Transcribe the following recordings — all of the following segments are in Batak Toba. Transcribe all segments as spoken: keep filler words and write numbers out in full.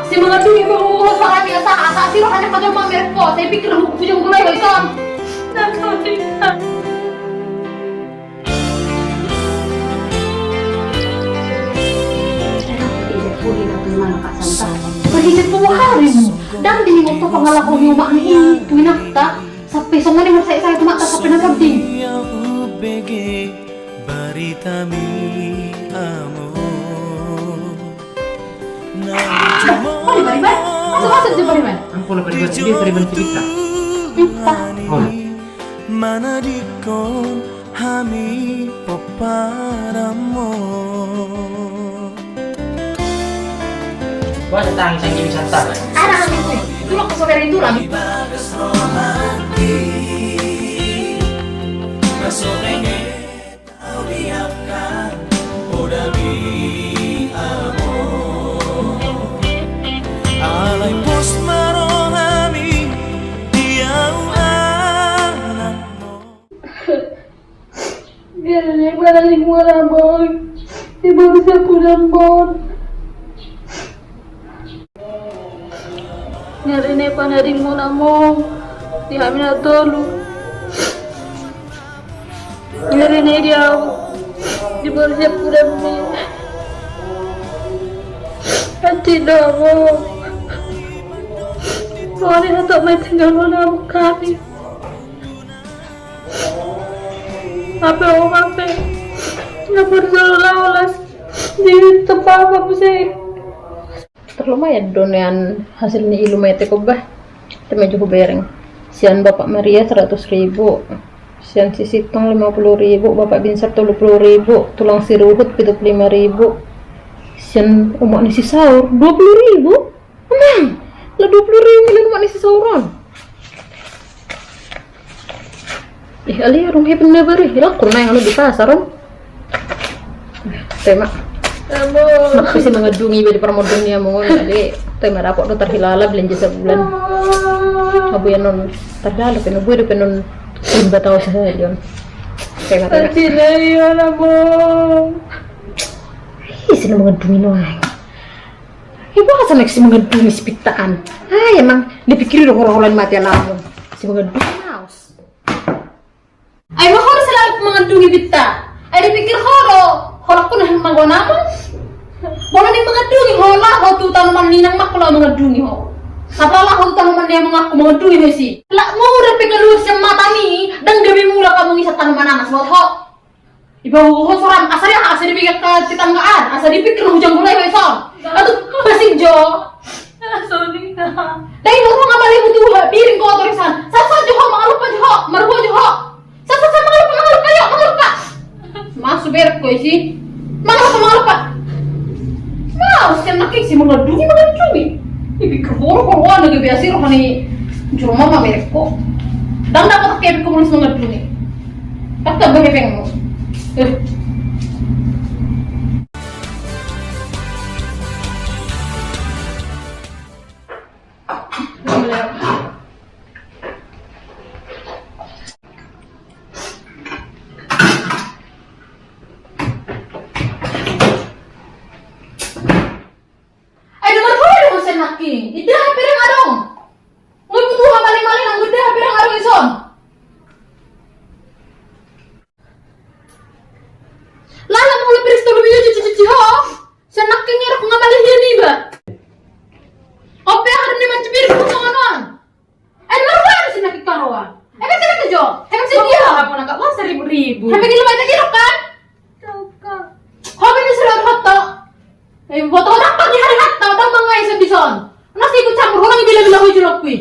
Si mangandungi, bohong, bohong, suarami, asa, asa, si rohana kata mamerek ko, saya pikir lu bujang gulai, boy, son. Nah, sorry. Pergi sepuluh hari mu. Dan di minggu tu pangalaho ni umak ni, tu inakta. Sampai songon i, saya, saya tu mata sampai na penting. Barita mi amo. Pariban, Pariban. Masuk, masuk, Pariban. Angkola Pariban, dia Pariban Cipta. Cipta. Oh. Manadingkon hami pomparanmu. Buat datang sang gini santai. Ada hami tu. Tulak ke saudara itu lagi. Alai pos ma rohami di au anakmu. Biar ni pada lingkungan among. Di baru siap pulang bon. Nyari ne panadingmuna among, di hami na tolu. Nyari ne di au, di baru siap pulang ni. Anti do among. Soalnya satu main tinggal mana among kami. Apa among apa? Nggak perlu olas. Di tempat apa sih? Terlumayan do nian hasil ni ilu mete ko bah. Teme jo hubereng. Sian Bapak Maria seratus ribu. Sian si Sintong lima puluh ribu, Bapak Binsar tolu puluh ribu, tulang si Ruhut pitu puluh lima ribu. Sian umak ni si Saur dua puluh ribu. Amang, lah dua puluh ribu milan umak ni si Saur on. Ih, alia rung hepeng na baru, hilang kurna yang anu di pasar on. Tema. Among. Maka si mangandungi iba di parmondon ni among on, jadi tema dapot do tarhilala belanja sabulan. Among. Abu ya non tarhilala, penon bue do penon rimba tau sehari on. Tema, tema. Anti na iya among. Ih, si na mangandungi nuaeng. Ibu asa naik si mangandungi si Pitta an. Ai amang, dipikiri do hora-hora ni mate alamu. Si mangandungi naos. Ai ma hora selalu mangandungi Pitta. Ai dipikir hora, hora ku na manggonamu. Bola ni mangandungi ho, laho tu tanoman ni inang makku laho mangandungi ho. Apa laho tu tanoman ni amang makku mangandungi ho isi. Lak mura pe kaluar sian mata ni, ndang gabe mulak among i sian tanoman anak buat ho. Iba ho soram, asa dia, asa dipikir ka tetanggaan, asa dipikir lu hujang gulai, wai son. Atu, basing jo. Sorry, Kak. Dai, lu ngabali butuh, piring kotor isan. Sasa jo ho, mangalupa jo ho, marhua jo ho. Sasa, sasa, mangalupa, mangalupa, yo, mangalupa. Masuk berek ko isi. Mangalupa, mangalupa. Mau, sian nangkin si mangandungi, mangandungi. Ibi keboro, keboro, ada gabe asi, rohani. Juru mama berek ko. Ndang dapat ke ibi keboro si mangandungi. Kata bagi pengmu. Eh. Ai, dumar hulu do sian nangkin. Inda hapirang adong. Ngoi butuh hamaling-maling, anggo inda hapirang adong ison. Lala mangula piris tolu biji cuci-cuci ho. Sian nangkin ngerok ngamali hian iba. Ope aha do ni mancuci piring ho songon on. Ai, baru-baru si nangkin karoa. Ai, kan tidak jo. Ai, kan si dia. Apa nak kau seribu-ribu. Ai, kan dia lumayan lagi kan? Ho, ini sudah hoto. Eh, buat orang pagi hari hatta, tau bang ngai sedison. Nasi ikut campur, orang bila-bila hujur aku.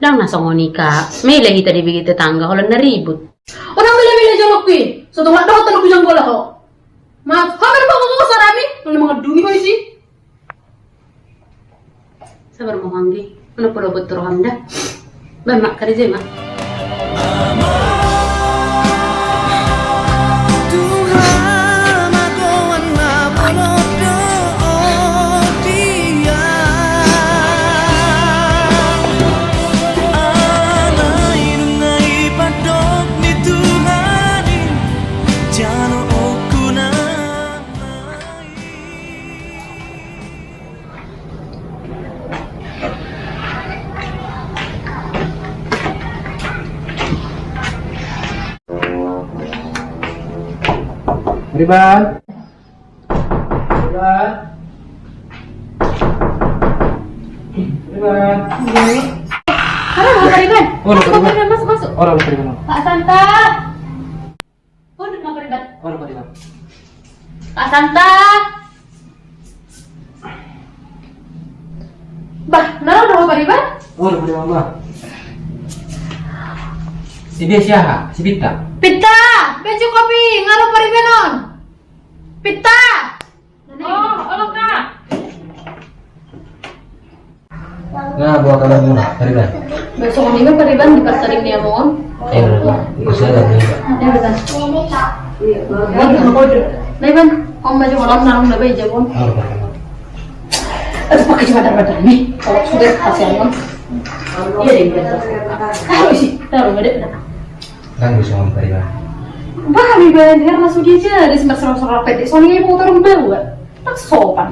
Ndang na songon i, Kak. Mele hita dibege tetangga, holan na ribut. Orang bila-bila jolok kui. Sotung lak dohot tolok hujang bola ho. Maaf, ho, men bang ngomong sarami, lalu mangandungi ho isi. Sabar ma ho anggi. Mana podo buat roham da. Baen ma karejo ma. Pariban. Pariban. Pariban. Halo, Pariban. Oh, Pariban. Pariban, masuk, masuk. Oh, Pariban. Pak Santa. Olo ma Pariban. Olo Pariban. Pak Santa. Bah, na ro do ho Pariban? Olo Pariban, bah. Si dia si aha? Si Pinta. Pinta, beju kopi, nga ro Pariban on. Pinta. Oh, olo, Kak. Nga boha kabarmuna, Pariban? Bah, songon i ma Pariban, di pasaring ni among on. Eh, Pariban. Ikut saya, Pariban. Eh, Pariban. Iya, Pariban. Pariban, om maju malam narung dabai jabon. Oh, Pariban. Aduh, pakai cuma darah nih. Kalau sudah kasih amon. Iya, iya, iya. Taruh isi, taruh, ada, ada. Ndang bisa, Pariban. Bah, Pariban, herna sude jadi si marsorsoror pendek, songon i boto rumbawa. Tak sopan.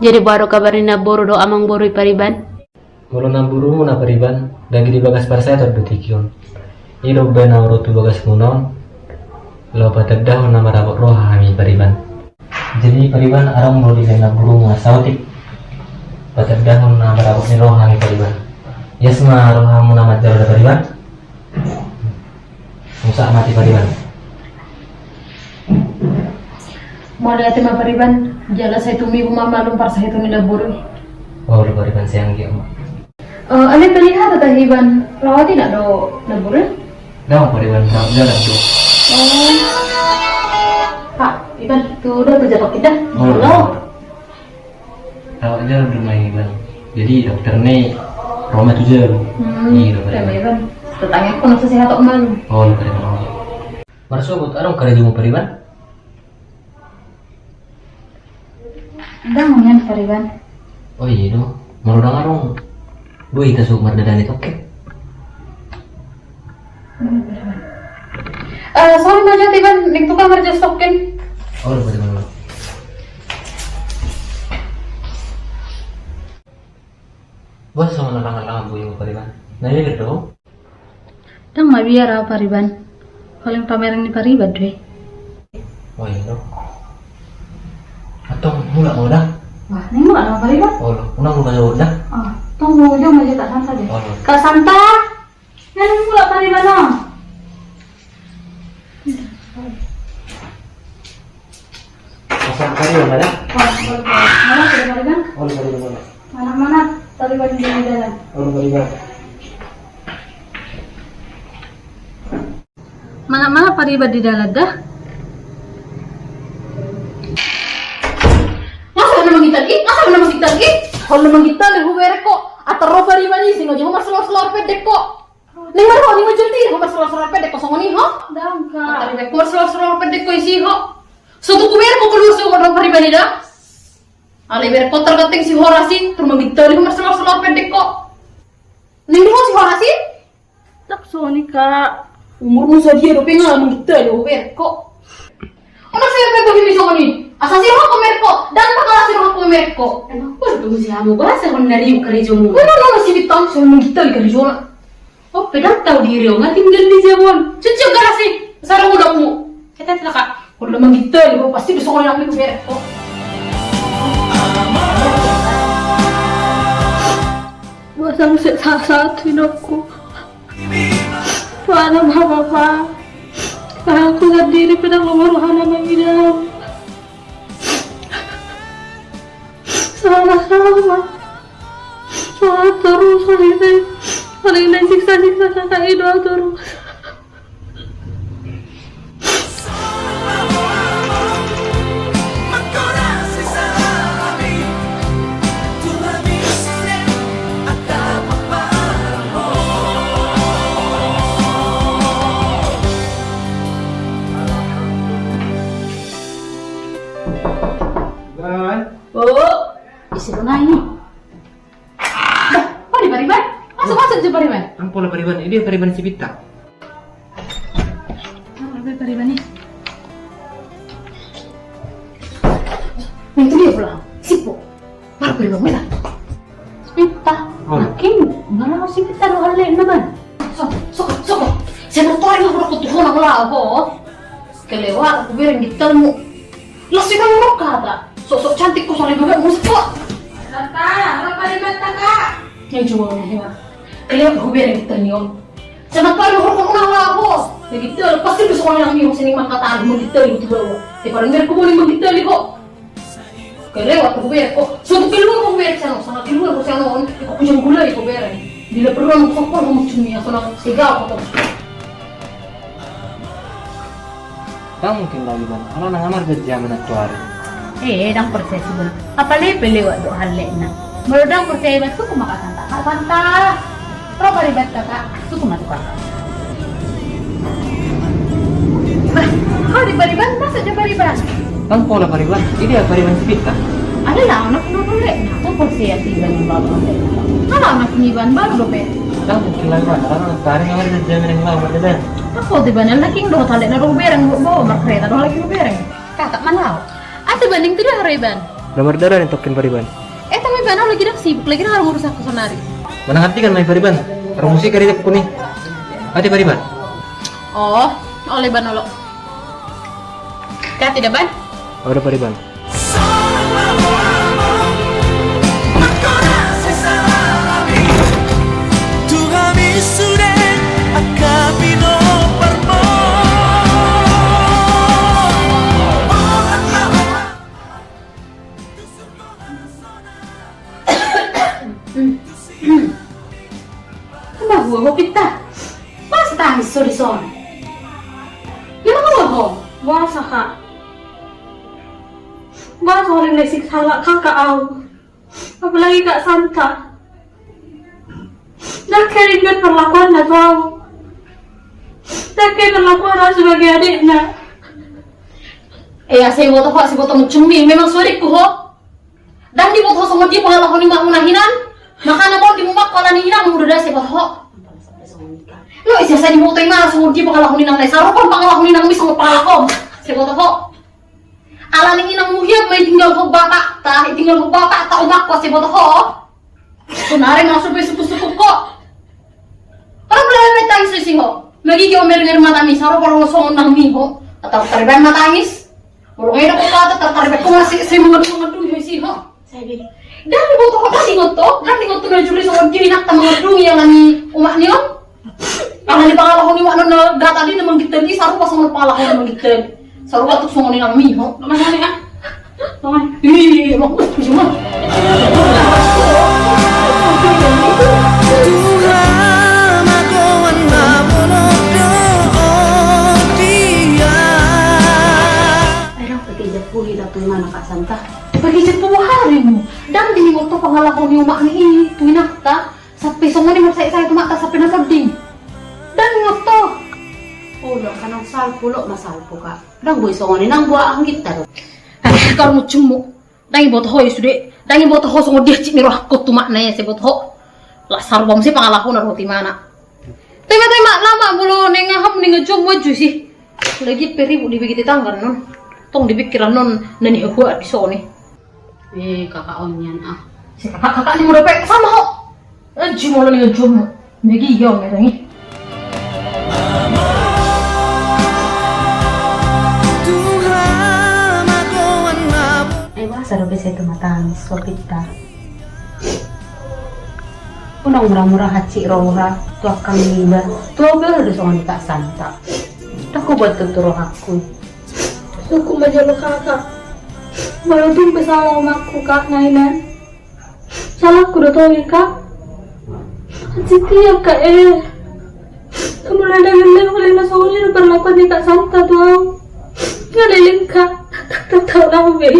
Jadi boha do kabar ni namboru dohot amangboru i Pariban? Molo namborumuna Pariban, gabe di bagas parsaeton do tingki on. I do umbahen na ro tu bagasmuna on, laho patandahon na marabot roha hami Pariban. Jadi Pariban, adong do dibahen namborumuna saotik patandahon na marabot ni roha hami Pariban. Ias ma rohamuna manjalo da Pariban. Musa mati Pariban. Mauliate ma Pariban, jala sai tumibu ma malum parsahiton ni namboru i. Olo Pariban, sai anggiat ma. Eh, ale pelihara ta Iban, rawat inap do namboru i? Ndang Pariban, ndang jalan do. Oh. Pak Iban, tu do tu japak kita. Olo. Rawat jala do ma Iban. Jadi dokter ni ro ma tu jolo. Hmm, iya, Pariban. Tetangga pun sehat kok, Bang. Oh, Pariban. Marsogot, adong karejo mu Pariban? Ndang nian Pariban. Oh iya do. Molo ndang adong, boi hita sogot mardadani toke. Eh, sorry ma jo Iban, ning tukang ngerjaon stokin. Oh, lupa, lupa, lupa. Bah, songon na langan-langan boi mu Pariban. Na iya do. Ndang mabiar au Pariban. Paling pamereng ni Pariban do i. Oh iya do. Antong mulak ma au da. Wah, ning mulak ma au Pariban. Olo, unang mulak ma au da. Ah, tong mulak ma au da. Olo. Kak Santa. Nang mulak Pariban on. Masa Pariban, mana? Mana Pariban? Oh, Pariban, mana? Mana, mana Pariban di dalan? Oh, Pariban. Mana, mana Pariban di dalan da? Masa na manggitar i? Masa na manggitar i? Holan manggitar i hubereng ho. Atar ro Pariban i, singo jo ho marselor-selor pendek ho. Ning marho, ning marjo diri ho marselor-selor pendek ho songon i ho. Ndang, Kak. Atar ibereng ho marselor-selor pendek ho isi ho. So tung hubereng ho keluar so ho dohot Pariban i da. Alai ibereng ho targanting si Horas i, tar manggitar i ho marselor-selor pendek ho. Ning di ho si Horas i? Tak soni, Kak. Umurmu sadia dope nga manggitar i ho hubereng ho. Unang sai hubereng ho songon i. Asa si rohangku hubereng ho. Ndang pangalaho si rohangku hubereng ho. Emang ho do si hamu bahasa hon na riuk karejomu. Unang, unang si Pinta on, songon manggitar i karejona. Oh, pe ndang tau diri on, nga tinggal di jabu on. Cucuk galas i, sarung udakmu. Kita celaka. Holan manggitar i ho, pasti do songon i nang hubereng ho. Bosan muse sahat-sahat hidupku. Mana mama, pa? Aku sendiri pe ndang lomo rohana mangida. Salah, salah, Ma. Salah terus, saling naik, saling naik siksa-siksa kakak i doa terus. Pariban. Oh, ise do na i? Bah, Pariban, Pariban. Masuk, masuk jo Pariban. Ndang pola Pariban, i dia Pariban si Pinta. Mana Pariban i? Nah, itu dia pulang. Sip, Po. Mana Pariban, mana? Si Pinta. Oh. Makin, mana si Pinta do hal lain, teman? So, so, so. Saya bertuaring aku dapat tuh, mana, mana, apa? Kelewat hubereng gintalmu. Las i kan ngomong hata. Sok-sok cantik ko, soalnya juga musik ko. Santa, ro pariban ta, Kak. Yang cuma ngomong hebat. Kelewat hubereng gintal ni on. Sama kali ho, ho, ho, ho. Begitu, pasti bisa orang yang nyuruh sini maka tahan begitu itu bawa. Tapi pada mereka boleh begitu ho. Kelewat hubereng ho. Sudah keluar hubereng sana, sana keluar ho sana on. Ikut kujang gulai hubereng. Bila perlu aku sokor ho mucumi ya sana. Sega aku tuh. Ndang mungkin, Pariban, ala nang amar jajami na tuari. Eh, ndang porsea si Bona. Apalagi pe lewat do halekna. Molo ndang porsea iba, suku maka Santa. Kak Santa. Ro pariban ta, Kak. Suku ma tu Kak. Bah, kau di pariban, masa jo pariban? Ndang pola pariban. Jadi ya pariban sipit, Kak. Ada lah, anak nurule. Aku porsea si Iban yang baru. Kalau anak si Iban baru dope. Ndang mungkin lah, Iban. Karena sekarang yang ada jaminan yang mau berdebat. Apa tiba nang lagi ndo tale na ro hubereng, bo, bo, markereta do lagi hubereng. Kata mana? Ate banding tidak hari Iban. Nomor darah yang tokin pariban. Eh, tapi Iban, lagi dak sibuk, lagi dak ngurus aku sonari. Mana ngerti kan main pariban? Ro musik hari aku nih. Ate pariban. Oh, oleh Iban olo. Kata tidak, Ban? Ora pariban. Kenapa gua, gua pita? Masa tangis so di son? Kenapa gua, gua? Boasa, Kak? Boasa oleh mesik salah kakak au. Apalagi Kak Santa. Ndang karingan perlakuanna tu au. Ndang karingan perlakuanna sebagai adikna. Eh, asa iboto ho, asa iboto mucumi, memang so adikku ho. Ndang diboto ho songon dia pangalaho ni umakmu na hinan. Makana bonding umakku ala ni inangmu do da, asa iboto ho. Lo isi asa diboto ima songon dia pangalaho ni inangna, sarupa pangalaho ni inangmi songon pangalahom. Asa iboto ho. Ala ni inangmu hian ma itinggal ho bapakta, itinggal ho bapakta umakku, asa iboto ho. Sonari ma supe suku-suku ko. Ora boleh main tangis isi ho. Magigi omer-omer matami, sarupa songon inangmi ho. Atau tarbaen ma tangis. Molo ngedo ko kata, tar-, tarbaen ko masih, masih mengadu-ngadu isi ho. Ndang diboto ho, ndang diingot ho, ndang diingot ho na juri songon dia inangta mangandungi ala ni umak ni on. Ala ni pangalaho ni umak ni on na gata dia na manggitan i, sarupa songon pangalaho na manggitan i. Sarupa tu songon inangmi ho. Ih, emang cuma. Ayo dong, pakai japu hita tu mana Kak Santa? Pakai japu harimu. Ndang diingot ho pangalaho ni umak ni i tu inangta. Sampe songon i marsae-sae tu umakta sampe na tonding. Ndang diingot ho. Olo, kanang salpu lo, masalpu Kak. Ndang boi songon i nang boha anggitta do. Ah, kau mucummu. Ndang diboto ho i sude. Ndang diboto ho songon dia cik ni rohangku tu umakna i, asa iboto ho. Las sarupa muse pangalahona dohot imana. Tema-tema lama molo nenga ham nenga jom maju sih. Lagi pe ribut di bege tetangga non. Tong di pikiran non na nihahuaan di son i. Eh, kakak on nian ah. Si kakak-kakak ni muda pe sama ho. Aji molo ni ngejom. Megi yo mereng i. Eh, boasa dope sai tu matangis, so kita. Unang mura-mura hansit roha tu angka niba. Tu au be do songon i Kak Santa. Ndang hubuat tutu rohangku. Suku ma jolo kakak. Molo tung pe salah umakku Kak, na hinan. Salahku do tong i Kak. Hansit hian Kak eh. Molo ndang leleng, leleng na songon i do perlakuan ni Kak Santa tu au. Nga leleng Kak. Tak tahu na au be.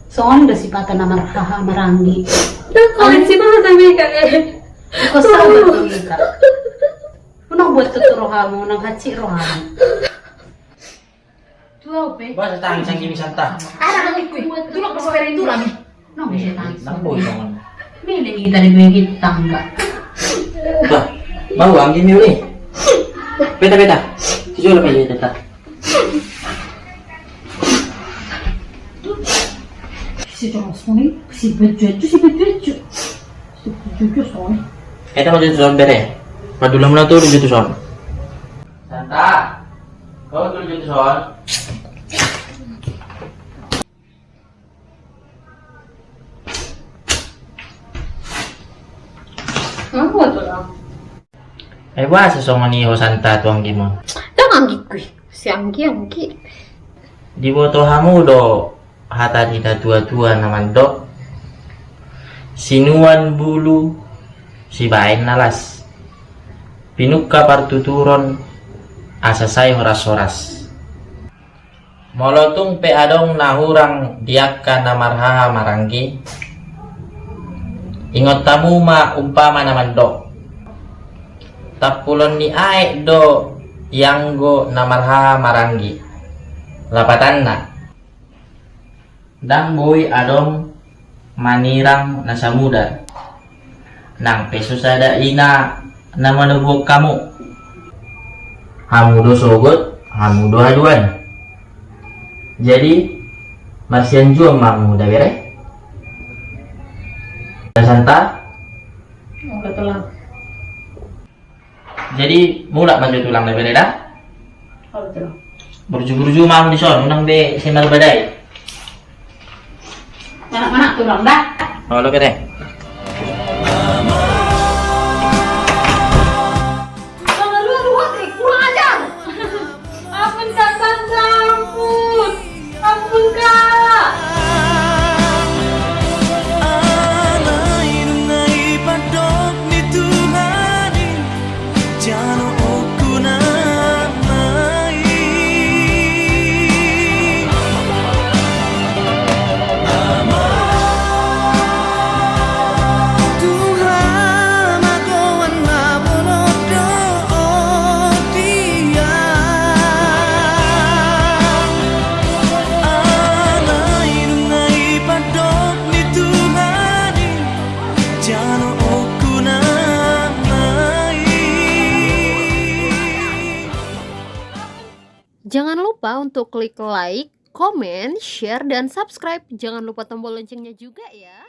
Songon do sipata na marhaha maranggi. Ndang kau sipata be Kak eh. Kau sabar do i Kak. Unang buat tutu rohamu, unang hansit rohamu. Tu au pe. Boasa tangis anggi ni Santa? Ada anggi kui. Tulak pasohor i tulang. Nang bisa tangis. Nang boi tangan. Milih kita di bagi tangga. Bah, mau anggi miuli. Beta, beta. Jujur lah beta. Si Jonas ini, si baju, si baju. Si baju, Sony. Kita mau jadi suami bere. Padula mana tuh di situ, Son? Santa. Kau tuh jadi Son. Ngapa tulang? Ai boasa songon i hosanta tu anggimon? Ndang anggikku i, si anggi, anggi. Diboto hamu do hata ni natua-tua na mandok: Sinuan bulu, sibaen na las. Pinungka partuturon, asa sai horas-horas. Molo tung pe adong na hurang di angka na marhaha maranggi, ingot hamu ma umpama na mandok: Tampulon ni aek do ianggo na marhaha maranggi. Lapatanna, ndang boi adong manirang na samudar. Nang pe so sada ina na manobuhon hamu. Hamu do sogot, hamu do haduan. Jadi, marsianjuan ma hamu da, bere? Dasanta? Oke, tulang. Jadi, mulak ma jo tulang, da, bere, da? Oke, tulang. Burju-burju ma hamu dison, unang be sai marbadai. Anak-anak tulang, da? Olo, bere. Sama dua, dua, kurang ajar. Ampun, Kak Sandra, ampun. Ampun, Kak. Alai dung na dipandok ni Tuhan i, jalo oku na naeng. Tuhan, magoan ma bolon do on di Alai dung na dipandok ni Tuhan i, jalo oku na naeng. Jangan lupa untuk klik like, comment, share, dan subscribe. Jangan lupa tombol loncengnya juga ya.